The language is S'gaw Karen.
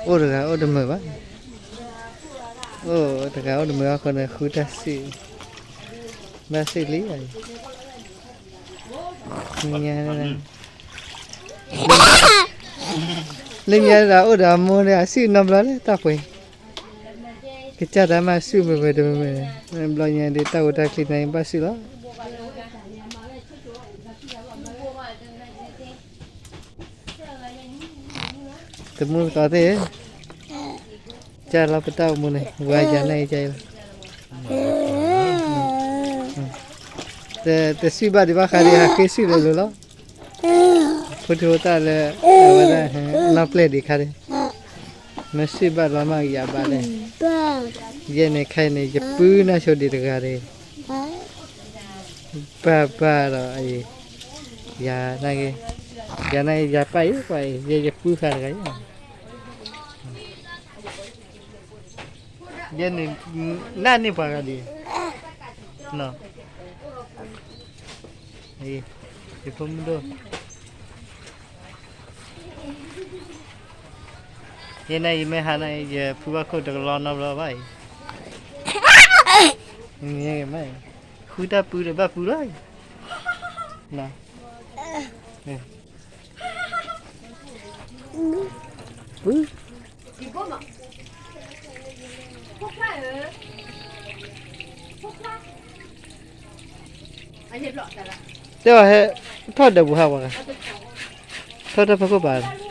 အိၣ်တဂၤအိၣ်တမုာ်ဘၣ်, အိၣ်တဂၤအိၣ်တမုာ်အဃိန့ၣ် ဃုတၢ်စုၣ်, ဘၣ်စုၣ်လံ, လၢညါဒၣ်အိၣ်ဒီးအမိၢ်န့ၣ် အစုၣ်နီတဘျီလၢတၢ်ပှဲၤ, ကစၢ်တၢ်မၤစုၣ်မုာ်မုာ်တမုာ်မုာ်, ဘျီညါဒ်တၢ်အိၣ်တၢ်ချံန့ၣ် ဘၣ်စုၣ်လီၤ. တမူသကိးသ့ၣ်, ကၢ်လီၤပတၢ်အိၣ်မူန့ၣ် ဝၤယၤန့ၣ်အံၤကၢ်အံၤလီၤ, တစုၣ်ဘၣ်ဒံးဘၣ်ဃးဒီး ဟးဃ့စုၣ်လိၤလိၤလီၤ, ဖိထံဖိသၣ်လၢ အဝဲဒၣ် နီၢ်ပျဲၢ်ဒံးခါဒီး မ့ၢ်စုၣ်ဘၣ်လီၤမၢ်ကယၤဘၣ်လဲၣ်, ယဲန့ၣ်ခဲအံၤန့ၣ် ယပုၢ်နၢ်ဆိဒံးတဂၤဒီး ဘၣ်ဘၣ်ဒီးအံၤ, ယၤနာ်က့, ယၤနာ်က့ ယၤပၢ်အံၤပှၤအံၤ ယဲယပုၢ်ဃာ်တဂၤအံၤ, ယဲန့ၣ်, နၢ်န့ၢ်ပှၤဂၤဒံး, ယဖိမုၣ်ဒိၣ် ယဲန့ၣ် ယမ့ၢ်ဟးန့ၣ် ယဖုဘၣ်ခိၣ်တကလီနီတဘျီဘၣ်အံၤ, မ့ၢ်, ဃုတၢ်ပုၢ်ဒီးဘၣ်ပုၢ်လီၤအံၤ, ပုၢ်, တဲအီၤဟဲ, ထီၣ်ဒီးပူၤဟးဝဲ, ထီၣ်တၢ်ဖီခိၣ်ပၤ